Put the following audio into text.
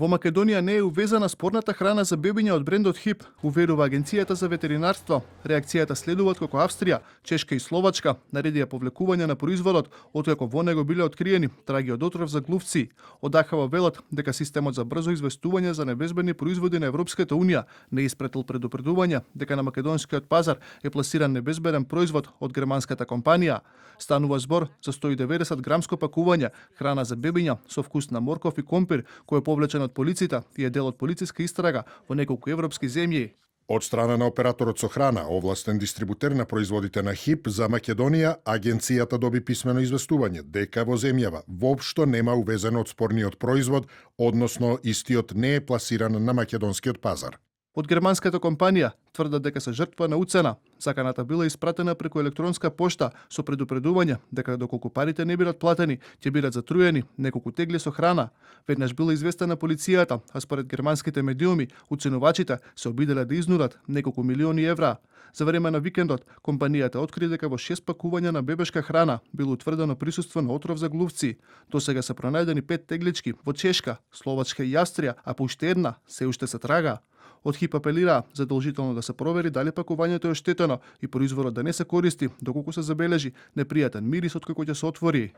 Во Македонија не е увезена спорната храна за бебиња од брендот ХИП, уверува Агенцијата за ветеринарство. Реакцијата следуваат како Австрија, Чешка и Словачка наредија повлекување на производот, откако во него биле откриени траги од отров за глувци. Одахава велат дека системот за брзо известување за небезбедни производи на Европската унија не испратил предупредување дека на македонскиот пазар е пласиран небезбеден производ од германската компанија. Станува збор за 190 грамско пакување храна за бебиња со вкус на морков и компир, кој е повлечен од полицијата и е дел од полициска истрага во неколку европски земји. Од страна на операторот со храна, овластен дистрибутер на производите на ХИП за Македонија, агенцијата доби писмено известување дека во земјава воопшто нема увезен од спорниот производ, односно истиот не е пласиран на македонскиот пазар. Од германската компанија тврдат дека се жртва на уцена. Саканата била испратена преку електронска пошта со предупредување дека доколку парите не бидат платени, ќе бидат затруени неколку тегли со храна. Веднаш била известена полицијата, а според германските медиуми, уценувачите се обиделе да изнудат неколку милиони евра. За време на викендот, компанијата откри дека во 6 пакувања на бебешка храна било утврдено присуство на отров за глувци. Досега се пронајдени 5 теглички во Чешка, Словачка и Австрија, а по уште една се уште се трага. Од ХИП апелира задолжително да се провери дали пакувањето е оштетено и производот да не се користи доколку се забележи непријатен мирис откако ќе се отвори.